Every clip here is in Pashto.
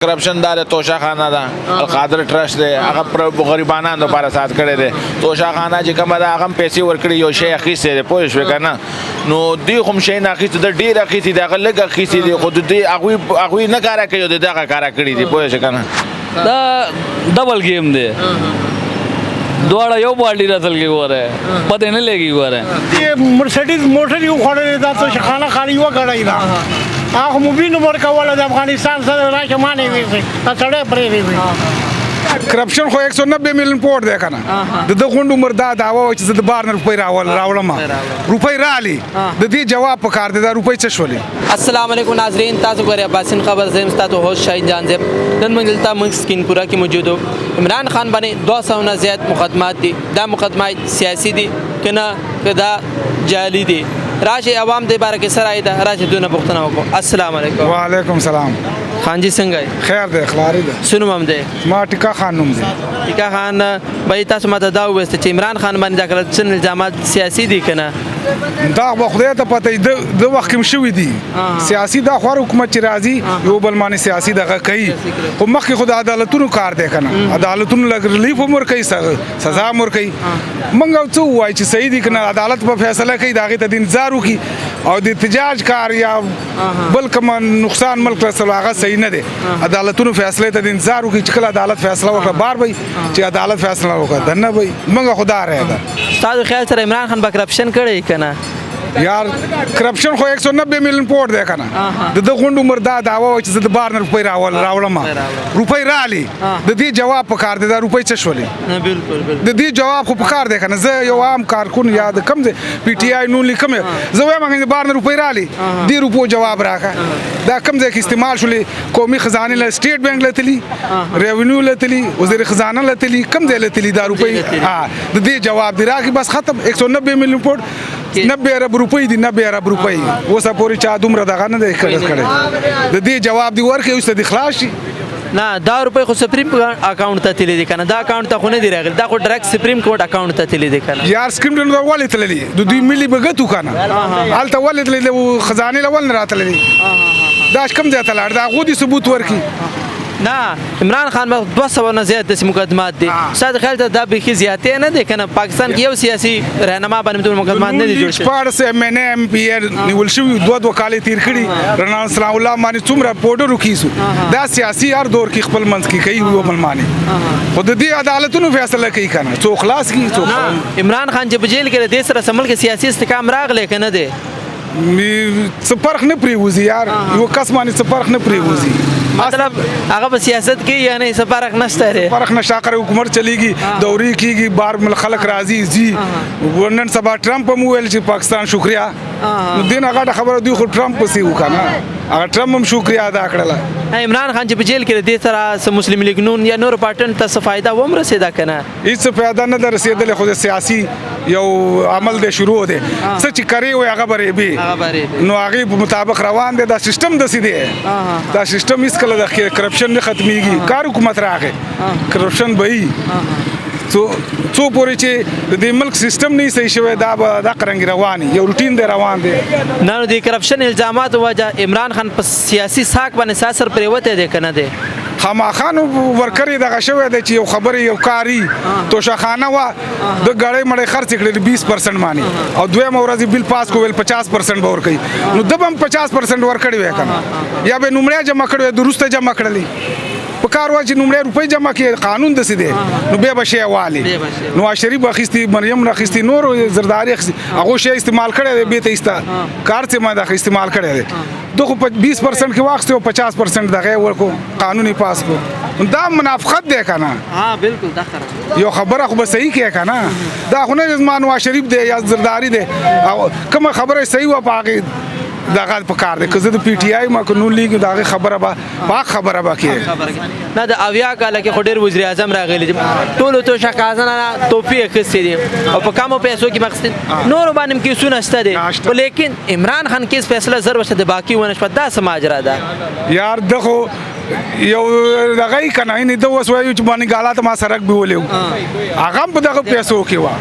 کرپشن دا د توشه خانه ده، القادر ټرست دی، هغه پر غریبانو لپاره سات کړی دی. توشه خانه چې کومه ده، هغه هم پیسې ورکړي، یو شی اخیستی دی، پوه شوې که نه؟ نو دوی خو هم شی نه اخیستی، ده ډېر اخیستی دی، هغه لږ اخیستی دی، خو د دوی هغوی نه کاره کوي، د دغه کاره کړي دي، پوه شوې که نه؟ دا ډبل گیم دی، دواړه یو پارټي راتل کې ګوره، پته نه لګي ګوره. مرسډیز موټر یو خوړلې دا څه خانه خالي یو غړای دا هغه مبین ورکوله د افغانستان سره راشه معنی وي، دا سړی پرې دی. کرپشن خو 190 میلیون پور دی کنه. د ده غونډ عمر دا دعوه وه چې زه د بار نه روپۍ راوړم، روپۍ رالې، د دې جواب پکار دی، دا روپۍ څه شولې؟ السلام علیکم ناظرین، تاسو ګورئ اباسین خبر، زه یم ستاسو هوست شاهین جان زیب. نن موږ دلته موږ سکینپوره کې موجود یو. عمران خان باندې 200 نه زیات مقدمات دي. دا مقدمات سیاسي دي که نه، که دا جعلي دي؟ راشئ عوام دې باره کې څه رایه ده، راشئ دونه پوښتنه وکړو. السلام علیکم. وعلیکم سلام. خان جی څنګه یې؟ خیر دی، خلاري ده. څه نوم هم دی؟ ما ټیکا خان نوم دی. ټیکا خان بھائی، تاسو ماته دا وویست چې عمران خان باندې دا کرپشن الزامات سیاسي دي که نه؟ دا به خدای ته پته، د وخت کې شوي دي سیاسي. دا خو حکومت چې راځي یو بل باندې سیاسي دغه کوي، خو مخکې خو د عدالتونو کار دی که نه؟ عدالتونو لږ ریلیف هم ورکوي، سزا هم ورکوي. موږ څه ووایو چې صحیح دي که نه؟ عدالت به فیصله کوي، د هغې ته د انتظار وکړي. او د احتجاج کار یا بل کوم نقصان ملک رسولو هغه صحیح نه دی. عدالتونو فیصلې ته د انتظار وکړي، چې کله عدالت فیصله وکړه بار به چې عدالت فیصله وکړه دننه به موږ خو دا رایه ده. ستاسو خیال سره عمران خان به کرپشن کړی که نه؟ یار، کرپشن خو 190 میلیون پور دی کنه. د ده غونډ عمر دا دعوه وه چې زه د بار نه روپۍ راوړم، روپۍ رالې، د دې جواب پکار دی، دا روپۍ څه شولې؟ بالکل بالکل. د دې جواب خو پکار دی کنه. زه یو عام کارکون یا د کم ځای پی ټی آی نون لیکم، زه وایم هغه د بار نه روپۍ رالې، دې روپو جواب راکړه، دا کم ځای کې استعمال شولې؟ قومي خزانې له، سټیټ بانک له تلي، ریونیو له تلي، وزیر خزانه له تلي، کم ځای له تلي دا روپۍ؟ د دې جواب دی راکړي، بس ختم. 190 میلیون پور 90 ارب روپۍ دي، 90 ارب روپۍ اوسه پورې چا دومره دغه نه دی کړی. د دې جواب دی ورکړي، اوس ته دې خلاص شي. نه، دا روپۍ خو سپریم اکاونټ ته تللي دي کنه، دا اکاونټ ته خو نه دي راغلي، دا خو ډایرکټ سپریم کورټ اکاونټ ته تللي دي کنه. یار، سکریم ته ولې تللي؟ د دوی ملي بګتو کنه، هلته ولې تللي؟ خزانې له ولې نه راتللي؟ دا کوم ځای ته لاړ؟ دا هغو دې ثبوت ورکړي. نه، عمران خان به 200 نه زیات داسې مقدمات دي، ستاسو خیال ته دا بیخي زیاتې نه دی کنه؟ پاکستان کې یو سیاسي رهنما باندې دومره مقدمات نه دي جوړ شوي. 16 ایم این ایم پی ار نیول شوي، دوه دوه کالې تیر کړي. رڼا سلام الله باندې څومره پوډرو کیسو. دا سیاسي هر دور کې خپل منځ کې کوي یو بل باندې، خو د دې عدالتونو فیصله کوي کنه، څو خلاص کی څو. عمران خان چې په جیل کې دی سره سمل کې سیاسي استحکام راغلی که نه دی؟ څه فرق نه پرېوځي یار، یو کس باندې څه فرق نه پرېوځي. مطلب هغه په سیاست کې یعنی څه فرق نشته دی؟ فرق نشته، اخر حکومت چلیږي، دورې کیږي، بار مل خلک راځي ځي. نن سبا ټرمپ هم وویل چې پاکستان شکریا، نو دین غټه خبره دوی خو ټرمپ پسې وکنه، هغه ټرمپ هم شکریا ادا کړله. عمران خان چې په جیل کې دی سره څه مسلم لیګ نون یا نور پارټن ته څه فایده وم رسیدا کنه؟ هیڅ فایده نه ده رسېدلې، خو د سیاسي یو عمل دی شروع دی، څه چې کرې وي هغه به ریبي، نو هغې په مطابق روان دی. دا سیستم داسې دی، دا سیستم هیڅکله د کرپشن نه ختمیږي. کار حکومت راغی کرپشن به وي، څو پورې چې د دې ملک سیستم نه صحیح شوی، دا به دا قرنګ روان یو روټین دی روان دی. نه، نو د کرپشن الزامات وجه عمران خان په سیاسي ساک باندې ساسر پریوته دی کنه دی؟ خامخا ورکرې دغه شوی دی چې یو خبرې یو کاری توشخانه وه، د ګړۍ مړۍ خرڅې کړې 20% باندې، او دویمه ورځ یې بل پاس کو ویل 50% به ورکوي، نو ده به هم 50% ورکړې وی که نه، یا به یې نومړی جمع کړې وی، د وروسته جمع کړلې. په کار وه چې نومړی روپۍ جمع کړي، قانون داسې دی، نو بیا به شی والي. نواز شریف اخیستي، مریم اخیستي، نور زرداري اخیستي، هغو شی استعمال کړی دی، بیا ته ایسته کار څه ما دغه استعمال کړی دی. ده خو په 20% کې واخیستې او 50% دغه یې ورکړو، قانون یې پاس کړو. دا منافقت دی که نه؟ ها بالکل، دا خره یو خبره خو به صحیح کې که نه؟ دا خو نه زما نواز شریف دی یا زرداري دی، او کومه خبره صحیح وه په هغې دغه په کار دی. که زه د پی ټی آی ما که نون لیګ، د هغې خبره به پاک خبره به کې. نه، د 70 کاله کې خو ډېر وزیر اعظم راغلي دي، ټولو توشکازنه توپې اخیستې دي او په کمو پیسو کې مقصد نورو باندې هم کیسونه شته دي، خو لیکن عمران خان کیس فیصله زر وشته، د باقي ونه شوه. دا څه ماجرا ده؟ یار، ده خو یو دغه یې که نه، یعنې ده اوس وایي چې باندې ګالا ته ما سړک بیولی و، هغه هم په دغه پیسو کې وه.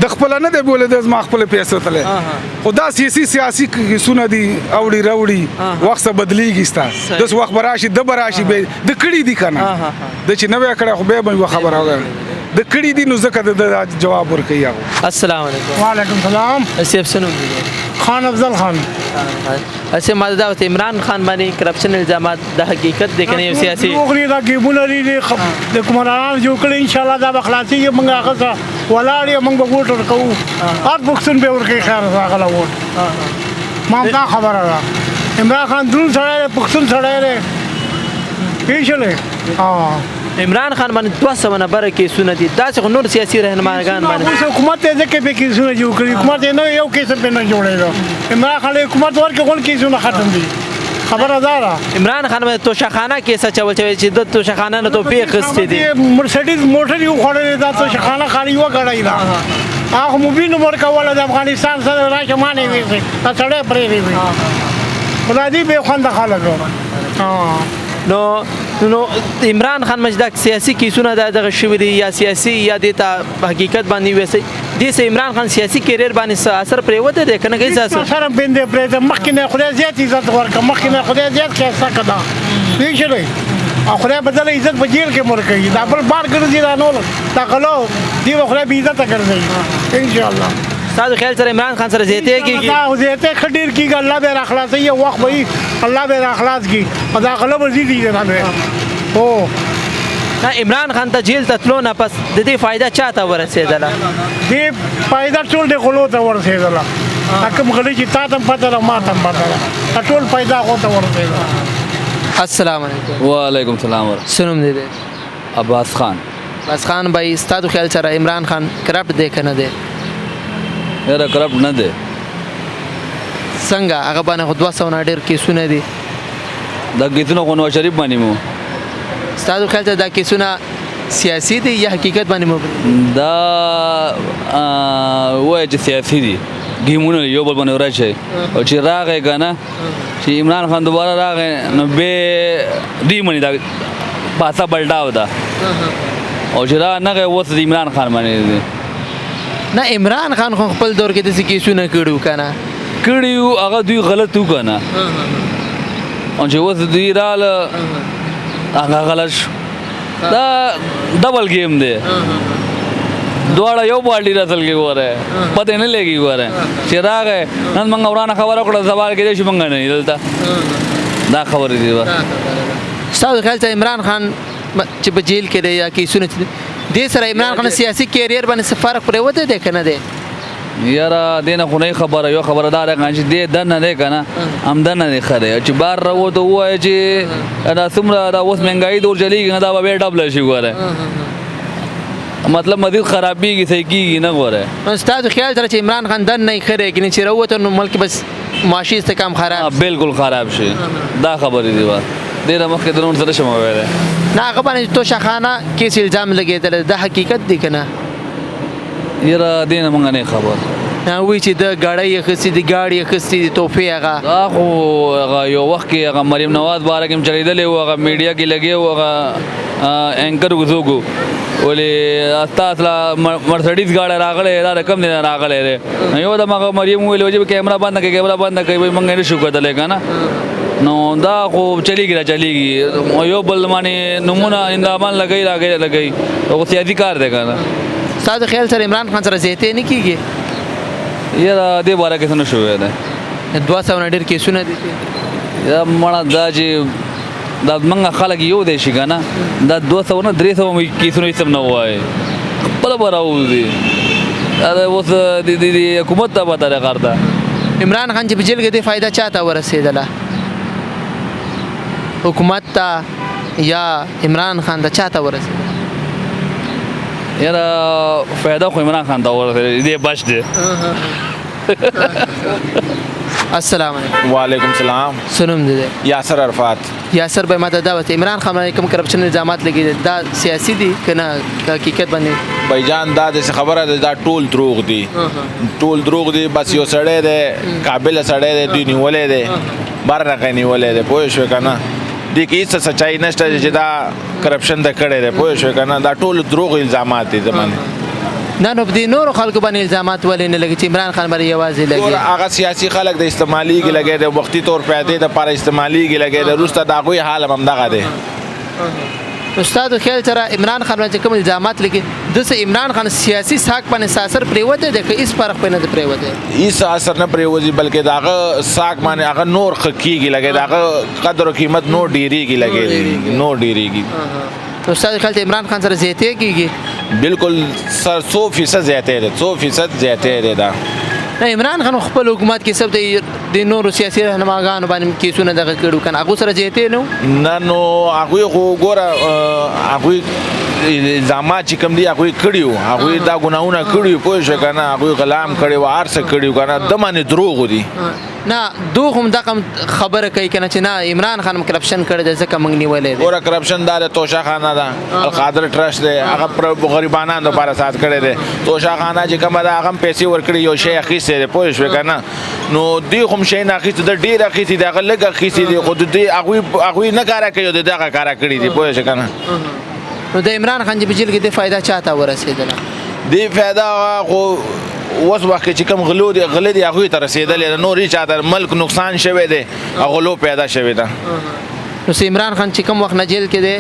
د خپل نه دی بوله د زما خپل پیسو تله. خو دا سیاسي سیاسي کیسونه دي، اوړي راوړي، وخت سره بدلیږي. ستا داس وخت براشي د براشي به د کړي دي کنه، د چې نوې کړه خو به به یو خبره وکړه د کړي دي، نو ځکه د جواب ورکوي هغه. السلام علیکم. وعلیکم سلام. اسیف سنوم دی؟ خان افضل خان. اسې ما دا وته عمران خان باندې کرپشن الزامات د حقیقت دی کنه یو سیاسي؟ نوغلی دا گیمونه دي، د کومرانان جوړ کړي، ان شاء الله دا به خلاصيږي. موږ هغه څه ولاړ یو، موږ به ووټ ورکوو، هر پښتون به ورکوي. خیر راغله ووټ ما هم دا خبره ده. عمران خان درون سړی دی، پښتون سړی دی، پیژنې؟ ها. عمران خان باندې 200 نه بره کیسونه دي، داسې خو نور سیاسي رهنماګان باندې اوس حکومت یې ځکه په کیسونه جوړ کړي، حکومت یې نه یو کیس په نه جوړېده. عمران خان له حکومت ورکې غول کیسونه ختم دي، خبره دا ده. عمران خان باندې توشخانه کیس اچول شوی چې د توشخانه نه توفیق اخیستې دي. مرسډیز موټر یې وخوړلې، دا توشخانه خالي یوه ګړۍ ده. هغه مبین ورکوله د افغانستان سره راشه مانې ویسي، دا سړی پرې دی وي. خدای دې بې خونده خلک. نو نو عمران خان مجدا سیاسي کیسونه دا دغه شوي دي یا سیاسي یا دې ته حقیقت باندې ویسي دې سه عمران خان سیاسي کیریر باندې څه اثر پرېوتی دی که نه؟ هېڅ اثر شرم پیندې پرې ده. مخکې نه خدای زیات عزت ورکړه، مخکې نه خدای زیات ښایسته کړه، پوه شوې؟ او خدای بدل عزت په جیل کې ورکوي. دا بل بار ګرځي، دا نور دا غلو دی به خدای بې عزته ګرځوي ان شاء الله. ستاسو خیال سره عمران خان سره زیاتی کېږي؟ دا زیاتی ښه ډېر کېږي، الله به یې راخلاصوي، یو وخت به وي الله به یې راخلاص کړي، او دا غله به ځي دي جناب. هو. نه عمران خان ته جیل ته تلو نه پس د دې فایده چا ته ورسېدله؟ دې فایده ټول د غلو ته ورسېدله. دا کوم غلي چې تا ته هم پته ده، ما ته هم پته ده، دا ټول فایده هغو ته ورسېدله. السلام علیکم. وعلیکم سلام. څه نوم دې دی؟ عباس خان. عباس خان بھائی، ستاسو خیال سره عمران خان کرپټ دی که نه دی؟ یاره کرپټ نه دی. څنګه؟ هغه باندې خو 200 نه ډېر کیسونه دي. دا کیسونه خو نواز شریف باندې مو. ستاسو خیال ته دا کیسونه سیاسي دي یا حقیقت باندې مبني؟ دا وایي چې سیاسي دي، ګیمونه یو بل باندې ورشي، او چې راغی که نه چې عمران خان دوباره راغی نو به دوی مني دا پاسه بلډاو ده، او چې را نغی اوس د عمران خان باندې دی. نه عمران خان خو خپل دور کې داسې کیسونه کړي وو که نه؟ کړي وو، هغه دوی غلط وو که نه، او چې اوس دوی راله هغه غلط شو. دا ډبل ګیم دی، دواړه یو پارټي اصل کې ګوره پته نه لګي. ګوره چې راغی نن موږ ورانه خبره وکړه، سبا کې دی چې موږ نه یو دلته، دا خبرې دي. ستاسو خیال ته عمران خان چې په جیل کې دی یا کیسونه چې دې سره عمران خان سیاسي کیریر باندې څه فرق پرېوتی دی که نه دی؟ یاره دې نه خو نه خبره، یو خبره دا ده که چې دې دننه دی که نه هم دننه دی ښه دی، چې بهر راووت ووایه چې دا څومره دا اوس مهنګایي دور چلېږي نه، دا به بیا ډبله شي. ګوره مطلب مزید خرابېږي، صحیح کېږي نه. ګوره نو ستاسو خیال سره چې عمران خان دننه یې ښه دی که نه چې راووته نو ملک بس معاشي استحکام خراب شي؟ بالکل خراب شي، دا خبرې دي. دې نه مخکې د نور څه نه شم ویلی. نه هغه باندې توشخانه کیس الزام لګېدلی دا حقیقت دی که نه؟ یاره دې نه موږ نه خبر. نه وایي چې د ګاډۍ یې اخیستې دي، ګاډي یې اخیستې دي، تحفې هغه. دا خو هغه یو وخت کې هغه مریم نواز باره کې هم چلېدلی و، هغه میډیا کې لګې و، هغه اینکر وڅوک و، ولې ستاسو له مرسډیز ګاډی راغلی، دا د کوم ځای نه راغلی دی؟ نو یو دم هغه مریم وویل چې کیمره بنده کړئ، کیمره بنده کړئ، وایي موږ یې نه شو کتلی که نه. نو دا خو چلېږي را چلېږي، یو بل باندې نومونه اندامان لګوي راګوي لګوي، دا خو سیاسي کار دی که نه. ستاسو خیال سره عمران خان سره زیاتی نه کېږي؟ یاره دې باره کې څه نه شو ویلی. 200 نه ډېر کیسونه دي. یا مړه دا چې دا موږ خلک یو دی شي که نه، دا 200 نه 300 مې کیسونه هېڅ هم نه وایي، خپله به راووځي. دا د اوس د دې حکومت ته پته ده کار ده. عمران خان چې په جیل کې دی فایده چا ته ورسېدله؟ حکومت ته یا عمران خان ته چا ته ورسېدله؟ یاره فایده خو عمران خان ته ورسېده، دې بچ دی. السلام علیکم. وعلیکم سلام. څه نوم دې دی؟ یاسر عرفات. یاسر بھائی، ما ته دا وایه عمران خان باندې کوم کرپشن الزامات لګېدل دا سیاسي دي که نه که حقیقت باندې؟ بھائی جان دا داسې خبره ده، دا ټول دروغ دي، ټول دروغ دي. بس یو سړی دی، قابل سړی دی، دوی نیولی دی، بهر نه نیولی دی، پوه شوې که نه؟ دې کې هېڅ سچایي نشته چې دا کرپشن د کړی دی، پوه شوې که نه؟ دا ټول دروغ الزامات دي زمانه. نه نو په دې نورو خلکو باندې الزامات ولې نه لګي چې عمران خان باندې یوازې ګوره لګي؟ هغه سیاسي خلک د استعمالیږي لګي د وختي طور پیدې د پاره استعمالیږي لګي د روسته د هغوی حال هم همدغه دی. نو ستاسو خیال سره عمران خان باندې کوم الزامات لګي د څه عمران خان سیاسي ساک باندې څه اثر پریوتی دی که هیڅ فرق پرې نه دی پریوتی؟ هیڅ اثر نه پریوځي، بلکې د هغه ساک باندې هغه نور ښه کیږي لګي، د هغه قدر او قیمت نور ډیریږي لګي، نور ډیریږي. نو ستاسو خیال ته عمران خان سره زیاتی کیږي؟ بالکل سر 100% زیاتی دی، 100% زیاتی دی دا. نه عمران خان خپل حکومت کې سب د نورو سیاسي رهنماګانو باندې کیسونه دغه کړو کنه، هغه سره زیاتی نه؟ نه نو هغوی خو ګوره هغوی الزامات چې کوم دي هغوی کړي وو، هغوی دا ګناهونه کړي وو، پوه شوې که نه؟ هغوی غلام کړي وو، هر څه کړي وو که نه، ده باندې دروغ دي. نه دوی هم دغه خبره کوي کنه چې نه عمران خان هم کرپشن کړی دی ځکه موږ نیولی دی. ګوره کرپشن دا د توشه خانه ده، القادر ټرسټ دی، هغه پر غریبانانو لپاره سات کړی دی. توشه خانه چې کومه ده هغه هم پیسې ورکړي، یو شی اخیستی دی، پوه شوې که نه؟ نو دوی خو هم شی نه اخیستی، ده ډېر اخیستی دی، هغه لږ اخیستی دی، خو د دوی هغوی نه کاره کوي، د دغه کاره کړي دي، پوه شوې که نه؟ نو د عمران خان چې په جیل کې د فایده چاته ورسېدله؟ دې فایده خو اوس وخت کې چې کوم غلو دي، غله دي، هغوی ته رسېدلې ده، نور هېچا ته. ملک نقصان شوی دی او غلو پیدا شوې ده. نو چې عمران خان چې کوم وخت نه جیل کې دی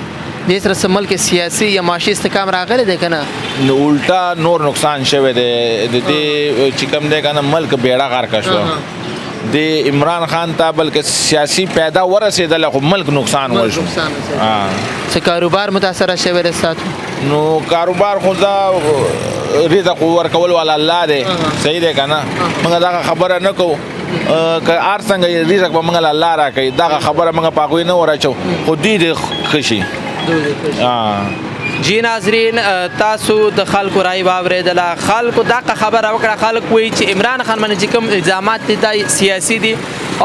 دې سره څه ملک سیاسي یا معاشي استحکام راغلی دی که نه؟ نو الټا نور نقصان شوی دی. د دې چې کوم دی که نه ملک بیړه غرقه شوه. د عمران خان ته بلکې سیاسي پیدا ورسېدله، خو ملک نقصان وشو. څه کاروبار متاثره شوی دی ستاسو؟ نو کاروبار خو دا رزق ورکول والا الله دی، صحیح دی که نه؟ موږ دغه خبره نه کوو که هر څنګه رزق به موږ له الله راکوي، دغه خبره موږ په هغوی نه وراچوو، خو دوی دې ښه شي. جی ناظرین، تاسو د خلکو رای واورېدله، خلکو دغه خبره وکړه. خلک وایي چې عمران خان باندې چې کوم الزامات دي دا سیاسي دي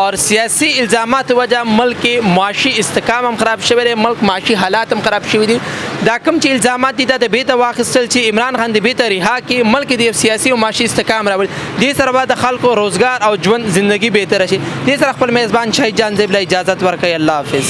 اور سیاسي الزامات وجه ملک معاشي استحکام هم خراب شوی دی، ملک معاشي حالات هم خراب شوي دي. دا کوم چې الزامات دي دا د بیرته واخیستل چې عمران خان د بیرته رها کړي، ملک د سیاسي او معاشي استحکام راولي، دې سره به د خلکو روزګار او ژوند زندگی بهتره شي. دې سره خپل میزبان شاهد جان زیب له اجازت ورکوي. الله حافظ.